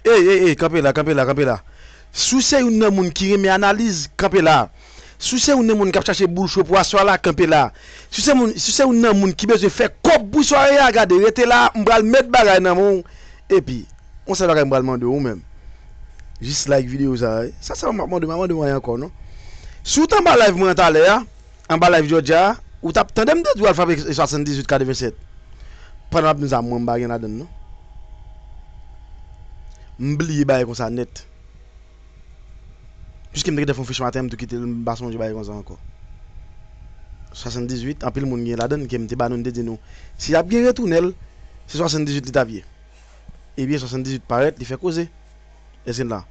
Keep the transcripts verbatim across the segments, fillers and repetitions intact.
Ey, ey, ey, kanpe la, kanpe la, kanpe la. Si w se youn nan moun ki renmen analiz, kanpe la. Si w se youn nan moun k ap chache boul cho pou aswè a la, kanpe la. Si w se moun, si w se youn nan moun ki bezwen fè kòb pou sware a, gade, rete la, m pral met bagay nan men w. Epi, yon sèl bagay m pral mande w, ou menm. Jis like videyo sa a, wi. Sa sèlman m ap mande w, m pa mande w anyen ankò, non. Si w t anba live mwen talè a, anba live Georgia a, ou t ap tande m te di w al frape swasanndizuit katrevennsèt. Pandan m ap di sa, mwen m pa gen ladann, non. M bliye bagay konsa nèt. Piske m te gentan fè yon fich maten, m tou kite l, m pa sonje bagay konsa ankò. Swasanndizuit, anpil moun gen ladann ke m te ba nou, m te di nou, si y ap gen retounen l, se swasanndizuit li t ap ye. Ebyen, swasanndizuit parèt, li fè koze. Èske n la?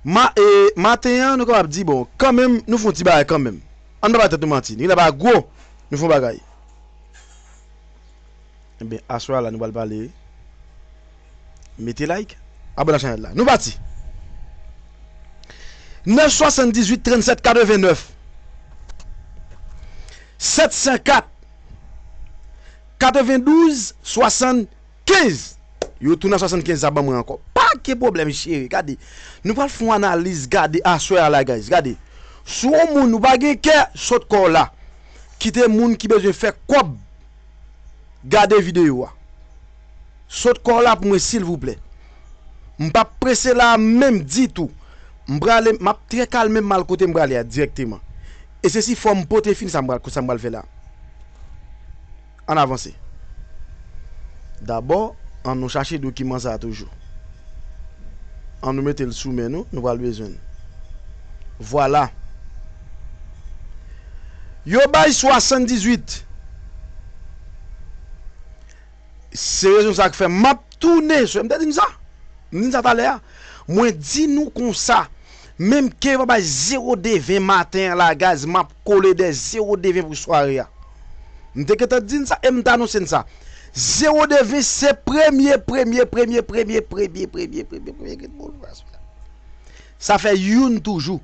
Ma, e, maten an, nou kapab di, bon, kanmenm, nou fè yon ti bagay kanmenm. Ann pa bay tèt nou manti. Nou gen dwa pa gwo, nou fè yon bagay. Ebyen, aswè a la, nou pral pale. Mete like, abòne ak chanèl la. Nou pati. Nèf swasanndizuit trannsèt katrevennèf. Sèt san kat. Katrevendouz swasannkenz. Yo tounen a swasannkenz sa ban mwen ankò. Pa gen pwoblèm, cheri. Gade. Nou pral fè yon analiz, gade, aswè a la, guys. Gade. Si w yon moun ou pa gen kè, sot kò w la. Kite moun ki bezwen fè kòb gade videyo a. Sot kò w la pou mwen, silvouplè. M p ap prese la a menm ditou. M prale, m ap trè kalme, m al kote m prale a dirèkteman. E se si fò m pote fini sa m pral, sa m pral fè la. Ann avanse. Dabò, ann nou chache dokiman sa a toujou. Ann nou mete l sou men nou, nou pral bezwen l. Vwala. Yo bay swasanndizuit. Se rezon sa k fè m ap tounen sou, m te di n sa. M di n sa talè a. Mwen di nou konsa, menm ke yo pa bay zewo de ven maten an la, guys, m ap kole dèyè zewo de ven pou sware a. M te gentan di n sa e m t anonse n sa. Zewo de ven se premye, premye, premye, premye, premye, premye, premye, premye grenn boul. Sa fè youn toujou.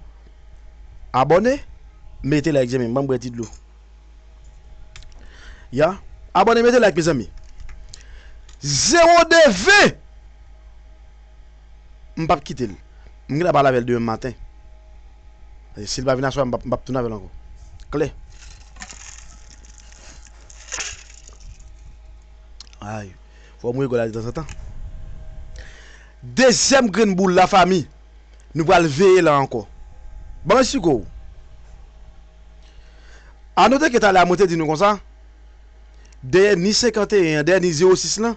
Abòne, mete like, zanmi m, ban m bwè ti dlo. Ya. Abòne, mete like, mezanmi. Zewo de ven. M p ap kite l. M gentan pale avè l demen maten. E si l pa vin aswè, m p ap, m p ap tounen avè l ankò. Klè. Ay. Fò m rigole detanzantan. Dezyèm grenn boul la, fanmi. Nou pral veye la ankò. Ban m esplike w. Anote ke talè a mwen te di nou konsa, dèyè ni senkanteyen an, dèyè ni zewo sis lan,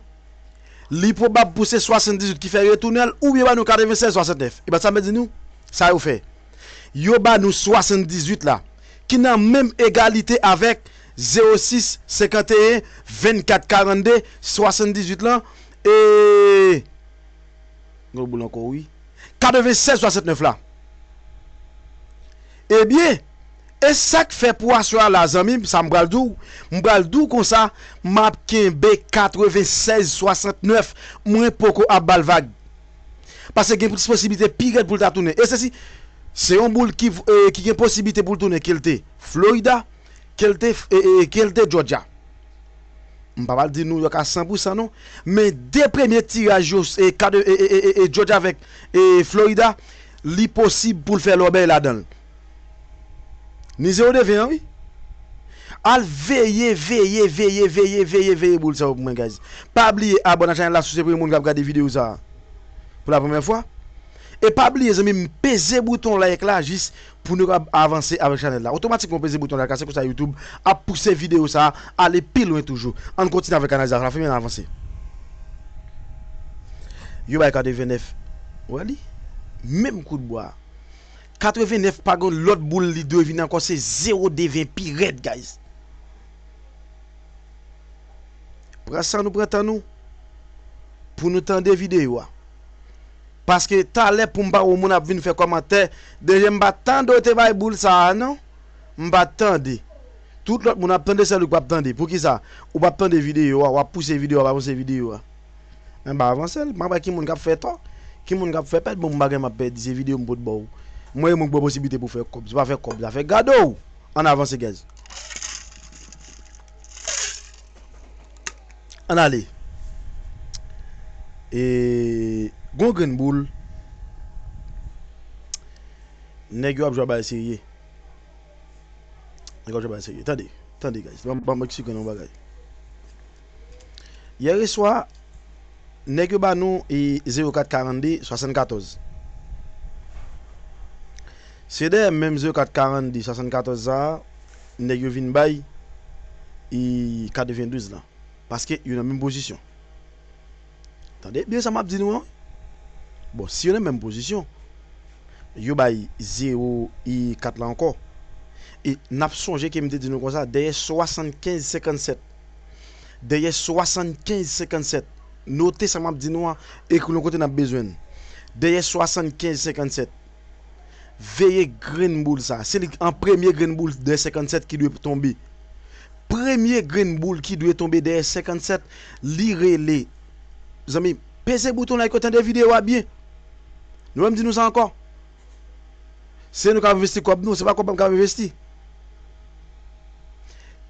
li pwobab pou se swasanndizuit ki fè retounen l, oubyen ba nou katrevennsèz swasantnèf. E pa sa m di nou? Sa yo fè. Yo ba nou swasanndizuit la, ki nan menm egalite avèk zewo sis, senkanteyen, vennkat, karannde, swasanndizuit lan, e Gwo boul ankò, wi. Katrevennsèz swasantnèf la. Ebyen, e sa k fè pou aswè a la, zanmi m, sa m pral di w, m pral di w konsa, m ap kenbe katrevennsèz swasantnèf, mwen poko ap ba l vag. Paske gen plis posiblite pi rèd pou l ta tounen. E se si, se yon boul ki, e, ki gen posiblite pou l tounen ke l te Florida, ke l te, e, e, ke l te Georgia. M pa pral di nou yo ka san pou san non, men de premye tiraj yo, e, ka de, e, e, e, e, e, Georgia avèk, e, Florida, li posib pou l fè lòbèy ladan l. Ni zewo de ven an, wi. Al veye, veye, veye, veye, veye, veye boul sa yo pou mwen, guys. Pa bliye abòne ak chanèl la si w se premye moun k ap gade videyo sa a pou la premyè fwa. E pa bliye, zanmi m, peze bouton like la jis pou nou kab avanse avèk chanèl la. Otomatikman, w peze bouton like la, se konsa YouTube ap pouse videyo sa a ale pi lwen toujou. Ann kontinye avèk analiz la, fè n avanse. Yo bay katrevennèf. Ou wè li? Menm kout bwa. Katrevennèf pa gen lòt boul li dwe vin ankò, se zewo de ven pi rèd, guys. Pran san nou, pran tan nou pou nou tande videyo a. Paske talè pou m pa wè moun ap vin fè kòmantè, deja m pa t tande w te bay boul sa a non. M pa t tande. Tout lòt moun ap tande, sèl ou k p ap tande. Poukisa? Ou p ap tande videyo a, w ap pouse videyo a, w ap pouse videyo a. Men m pa avanse l, m ap wè ki moun k ap fè tò, ki moun k ap fè pèd, bon, m pa gen m ap pèdi, se videyo m pot ba w. Mwen, e mwen k ba w posiblite pou w fè kòb. Se pa fè kòb, zafè gade w. Ann avanse, guys. Ann ale. E, Yon grenn boul. Nèg yo ap jwe a bay serye. Nèg yo ap jwe a bay serye. Tande, tande, guys. Ban m, ban m eksplike nou yon bagay. Yè swa, nèg yo ba nou e zewo kat karannde swasannkatòz. Se dèyè menm zewo kat karannde swasannkatòz sa a, nèg yo vin bay e katrevendouz lan. Paske yo nan menm pozisyon. Tande byen sa m ap di nou an. Bon, si yo nan menm pozisyon, yo bay zewo e kat la ankò. E n ap sonje ke m te di nou konsa, dèyè swasannkenz senkannsèt. Dèyè swasannkenz senkannsèt. Note sa m ap di nou an, ekri l yon kote n ap bezwen l. Dèyè swasannkenz senkannsèt. Veye grenn boul sa. Se li an premye grenn boul dèyè senkannsèt ki dwe tonbe. Premye grenn boul ki dwe tonbe dèyè senkannsèt, li rele. Zanmi, peze bouton like yo, tande videyo a byen. Nou menm di nou sa ankò. Se nou k ap envesti kòb nou, se pa kòb bank k ap envesti.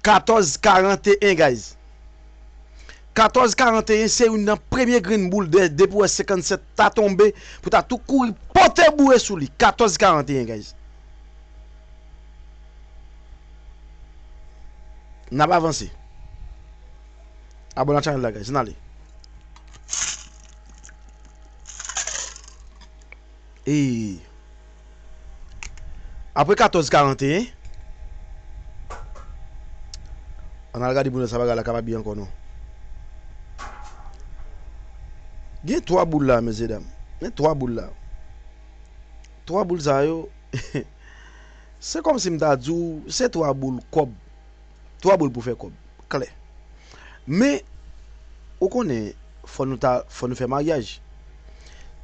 Katòz karanteyen, guys. Katòz karanteyen se youn nan premye grenn boul de, depi w wè senkannsèt ta tonbe, pou ta tou kouri pote boure sou li. Katòz karanteyen, guys. N ap avanse. Abòne ak chanèl la, guys. N ale. E apre katòz karanteyen, ann al gade pou nou sa bagay la kapab byen ankò non. Gen twa boul la, mesye dam. Gen twa boul la. Twa boul sa yo, se kòmsi m ta di w, se twa boul kòb. Twa boul pou fè kòb. Klè. Men, ou konnen, fò nou ta, fò nou fè maryaj.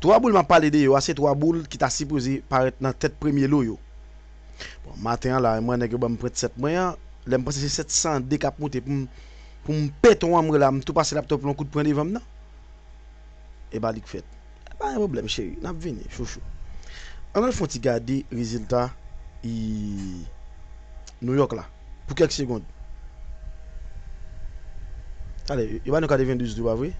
Twa boul m ap pale de yo a, se twa boul ki ta sipoze parèt nan tèt premye lo yo. Bon, maten an la, mwen nèg yo ban m pwent sèt mwen an, lè m panse se sèt san de k ap moute pou m, pou m pete yon anmre la, m tou pase laptòp lan yon kout pwen devan m nan. E pa li k fèt. Pa gen pwoblèm, cheri. N ap vini, chouchou. Ann al fè yon ti gade rezilta e New York la. Pou kèk segonn. Tande, yo ba nou katrevendouz tou, pa vre?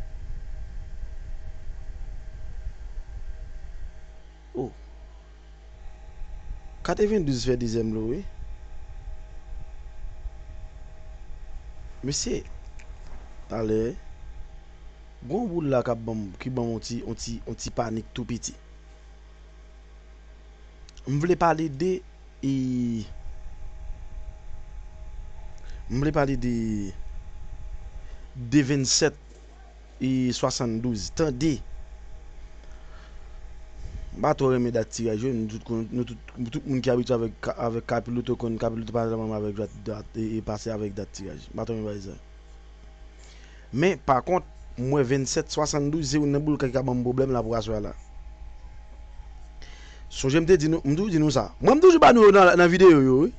Oh. Katrevendouz fè dezyèm lo, wi. Mesye, talè, gon boul la k ap ban m, ki ban m on ti, on ti, on ti panik tou piti. M vle pale de, e, m vle pale de, de vennsèt e swasanndouz. Tande. M pa twò renmen dat tiraj yo, nou tout konn, nou tout, tout moun ki abitye avèk, avèk Capiloto konn Capiloto pa janm avèk dat, dat, e, e pase avèk dat tiraj. M pa twò renmen bagay sa. Men, pa kont, m wè vennsèt swasanndouz se youn nan boul ki ka ban m pwoblèm la pou aswè a la. Sonje m te di nou, m toujou di nou sa. Mwen, m toujou ba nou yo nan, nan videyo yo, wi.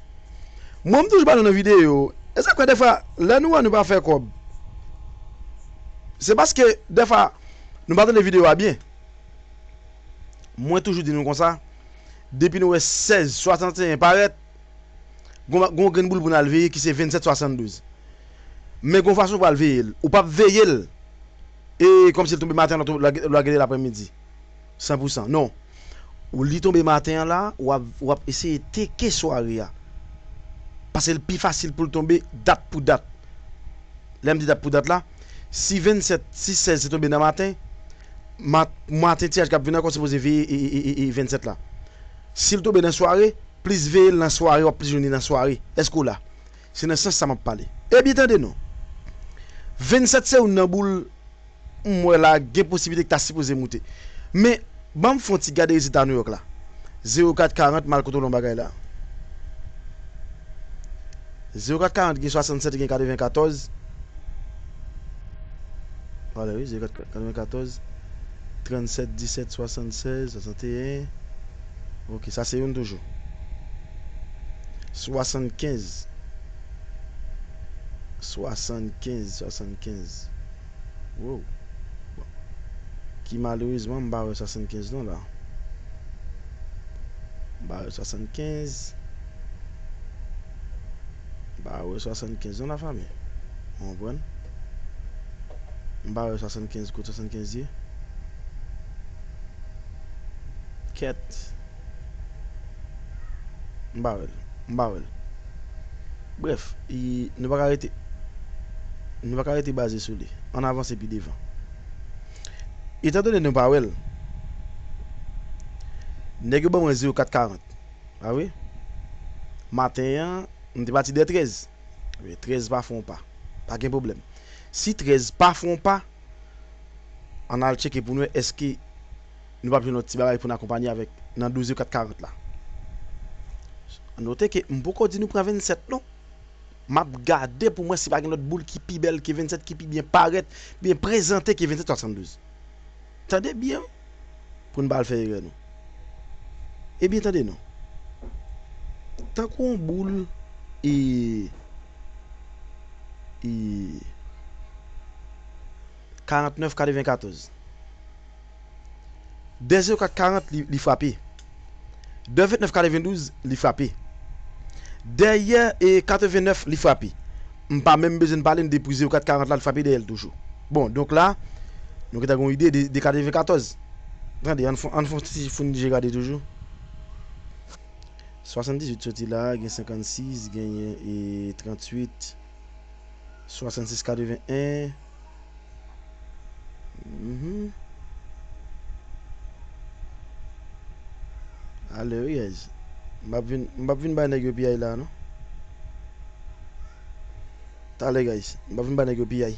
Mwen, m toujou ba nou nan videyo yo. E sa k fè defwa, lè nou wè nou pa fè kòb, se paske, defwa, nou pa tande videyo a byen. Mwen toujou di nou konsa, depi nou wè sèz swasannteyen parèt, gon, gon grenn boul pou n al veye ki se vennsèt swasanndouz. Men gon fason w pral veye l. Ou p ap veye l e kòmsi l tonbe maten an, l a gade l aprèmidi. San pou san. Non. Ou li tonbe maten an la, w ap, w ap eseye teke sware a. Paske l pi fasil pou l tonbe dat pou dat. Lè m di dat pou dat la, si vennsèt, si sèz te tonbe nan maten, ma-, maten tiraj k ap vin ankò sipoze veye e, e, e, e, e vennsèt la. Si l tonbe nan sware, plis veye l nan sware, w ap plis jwenn li nan sware. Èske w la? Se nan sans sa m ap pale. Ebyen, tande non. Vennsèt se youn nan boul m wè la gen posiblite ki ta sipoze moute. Men, ban m fè yon ti gade rezilta New York la. Zewo kat karant, m al kontwole yon bagay la. Zewo kat karant gen swasannsèt, gen katrevenkatòz. Vwala, wi, zewo kat katrevenkatòz, trannsèt, disèt, swasannsèz, swasanteyen. Ok, sa se youn toujou. Swasannkenz. Swasannkenz, swasannkenz. Wow. Bon. Ki malerezman, m pa wè swasannkenz non la. M pa wè swasannkenz. M pa wè swasannkenz non, lafanmi. Ou konprann? M pa wè swasannkenz, kot swasannkenz ye. Kèt. M pa wè l. M pa wè l. Brèf, i, nou pa ka rete, nou pa ka rete baze sou li. Ann avanse pi devan. Etandone nou pa wè l, nèg yo ban mwen zewo kat karant. Pa vre? Maten an, m te pati dè trèz. Trèz pa fè yon pa. Pa gen pwoblèm. Si trèz pa fè yon pa, ann al tcheke pou n wè èske nou p ap jwenn lòt ti bagay pou n akonpanye avèk nan douz yo kat karant la. Note ke m poko di nou pran vennsèt non. M ap gade pou m wè si pa gen lòt boul ki pi bèl ke vennsèt, ki pi byen parèt, byen prezante ke vennsèt swasanndouz. Tande byen wi, pou n pa al fè erè nou. Ebyen tande non. Tankou yon boul e, e karantnèf katrevenkatòz. Dè zewo kat karant li, li frape. Dè ventnèf katrevendouz li frape. Dèyè e katrevennèf li frape. M pa menm bezwen pale n de pri zewo kat karant la, li frape dèyè l toujou. Bon, donk la, nou gentan gen yon ide de, de katrevenkatòz. Tande, ann fon, ann fon ti foun je gade toujou. Swasanndizuit soti la, gen senkannsis, genyen e trantuit, swasannsis katreven en. Mhm. Ale wi, guys. M p ap vin, m p ap vin bay nèg yo piyay la, non. Talè, guys. M p ap vin bay nèg yo piyay.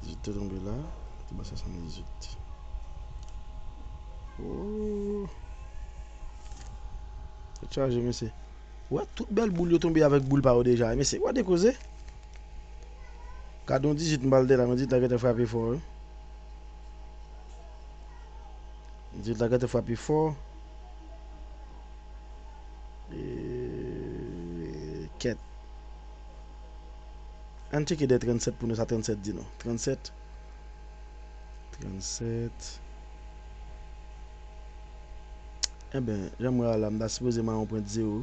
Dizuit te tonbe la. Te ba swasanndizuit. Oh. Tèt chaje, mesye. Wè, tout bèl boul yo tonbe avèk boul pa yo deja, mesye. Wè de koze. Gade yon dizuit m pral de la, yon dizuit la gentan frape fò, wi. Dizuit la gentan frape fò. E, kèt. Ann tcheke dè trannsèt pou nou, sa trannsèt di nou. Trannsèt. Trannsèt. Enben, jan m wè a la, m ta sipoze mare yon pwent zewo.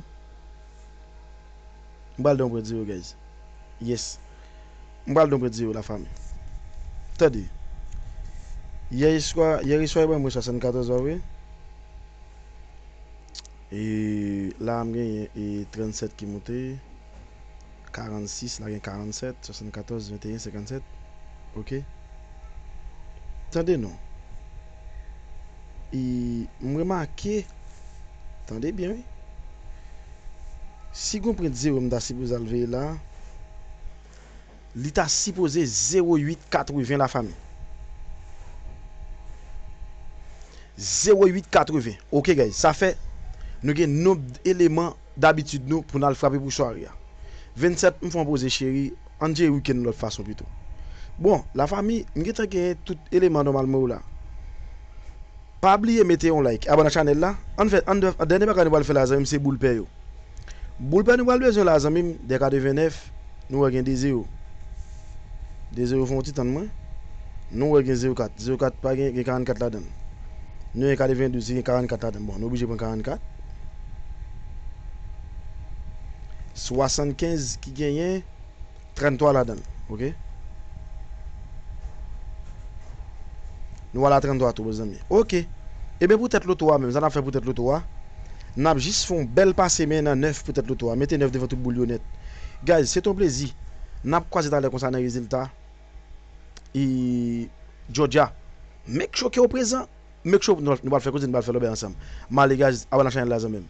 M pral de yon pwent zewo, guys. Yes. M pral de yon pwent zewo, lafanmi. Tande. Yè swa, yè swa, yo ban mwen swasannkatòz, pa vre? E la, m genyen e trannsèt ki moute. Karannsis, la gen karannsèt, swasannkatòz, venteyen, senkannsèt. Oke. Tande non. E m remake, tande byen, wi. Si gon pwent zewo m ta sipoze al veye la, li ta sipoze zewo uit katreven, lafanmi. Zewo uit katreven. Oke, guys. Sa fè nou gen nonb eleman dabitid nou pou n al frape pou sware a. Vennsèt, m fè yon poze, cheri. Ann jere wikenn lòt fason pito. Bon, lafanmi, m gentan genyen tout eleman nòmalman yo la. Pa bliye mete yon like, abòne ak chanèl la. Ann fè, ann, dènye bagay nou pral fè la, zanmi m, se boul pè yo. Boul pè nou pral bezwen la, zanmi m, dè katrevennèf, nou wè gen de zewo. De zewo fè yon ti tann mwen. Nou wè gen zewo kat. Zewo kat pa gen, gen karannkat ladan l. Nou gen katrevendouz ki gen karannkat ladan l. Bon, nou oblije pran karannkat. Swasannkenz ki genyen tranntwa ladan l. Oke? Nou al a tranntwa tou, mezanmi. Oke. Ebyen, pou tèt loto a menm, sa n ap fè pou tèt loto a? N ap jis fè yon bèl pase men nan nèf pou tèt loto a. Mete nèf devan tout boul yo nèt. Guys, se te yon plezi. N ap kwaze talè konsa nan rezilta. E Georgia, make sure ke w prezan. Make sure nou, nou pral fè koze, nou pral fè lòbèy ansanm. M ale, guys, abòne ak chanèl la, zanmi m.